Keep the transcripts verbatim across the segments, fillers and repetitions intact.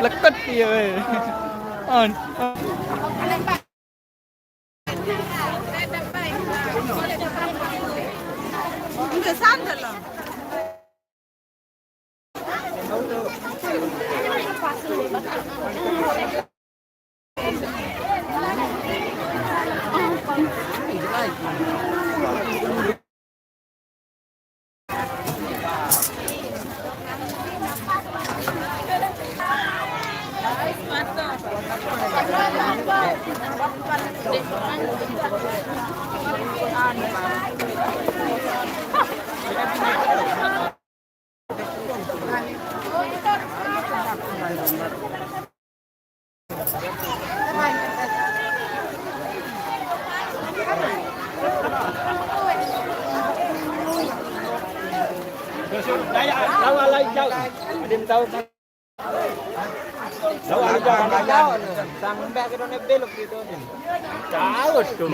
Leket dia, weh. On. Sandal lah. Tahu alai jauh. Ada yang tahu? Tahu alai jauh. Ada yang tahu? Sang mbak kita ni belok gitu ni. Tahu tu.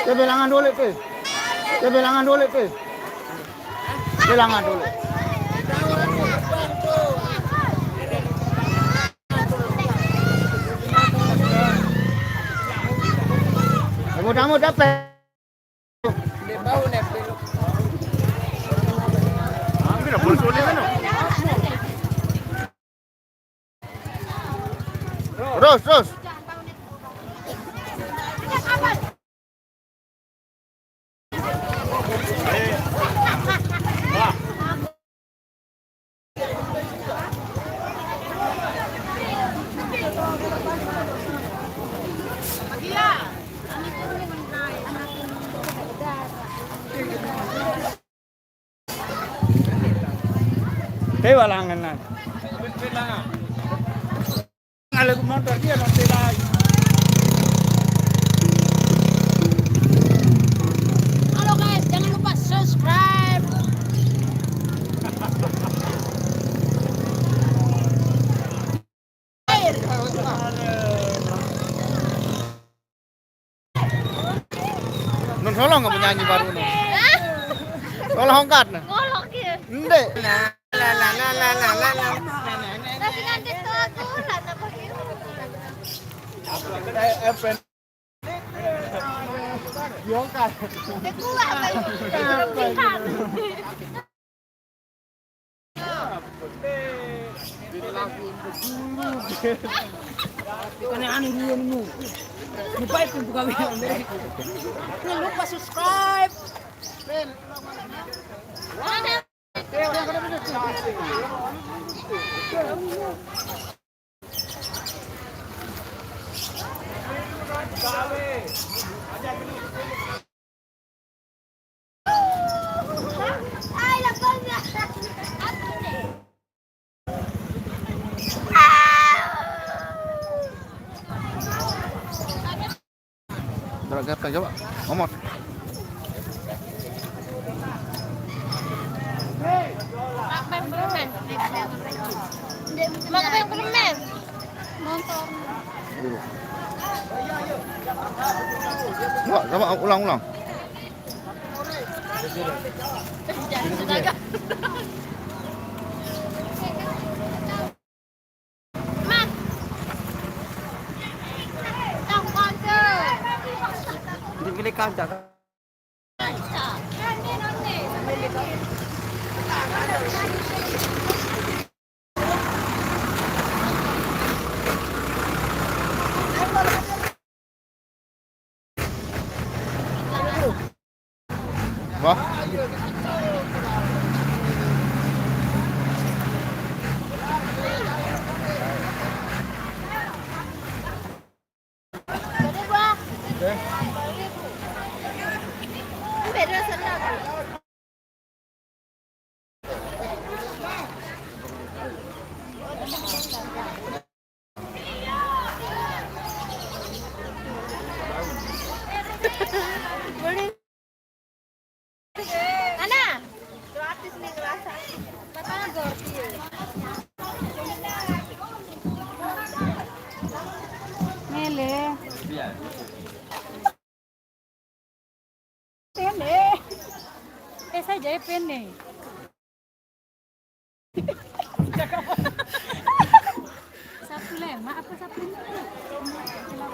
Dia bilangan dulu tu. Dia bilangan dulu tu. Bilangan dulu. Kamu tamu dapat. Terus, terus. Te walangan na. Kalau motor dia nanti lagi. Halo guys, jangan lupa subscribe. Nun Solo nggak penyanyi baru nun. Solo hongkat nah. Ngolok ya. Ndek. La la la la la la la. Tapi nanti tuh tuh lah tambah gitu. Eh, eh, friend. Hongkat. Dia kuat. Bukannya anu dia nemu. Lupa itu bukan. Jangan lupa subscribe. Coba, coba. Ngomong. Mau ke permen? Motor. Coba, coba ulang, ulang. Jangan sudah. Ini pilih kaca. Wah. Ana, gratis nih ngerasa. Batagor, iya. Mele. Pene. Eh, saya jahit pene. Sabtu Lema apa Sabtu Minggu?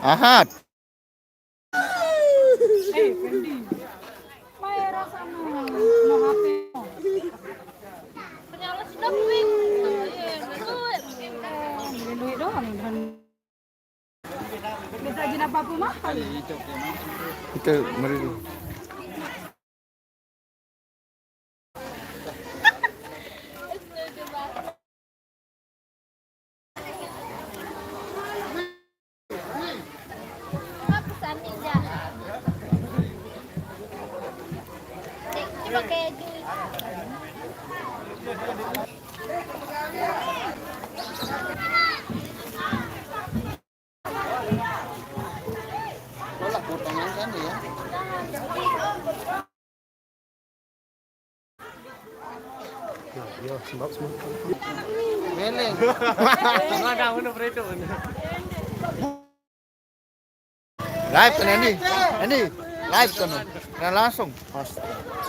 Ahad. Eh, Fendi. Mai rasa no, no H P. Penyalah sudah kuing. Eh, duit doang. Kita jin apa-apa mahal. Itu meridu. Pakai jus. Tolak potongan kan ya. Nah, ya, sembab semua. Meleng. Mana mana berita mana? Live kan, Andi? Andi, live kan? Nah, langsung. Astaga.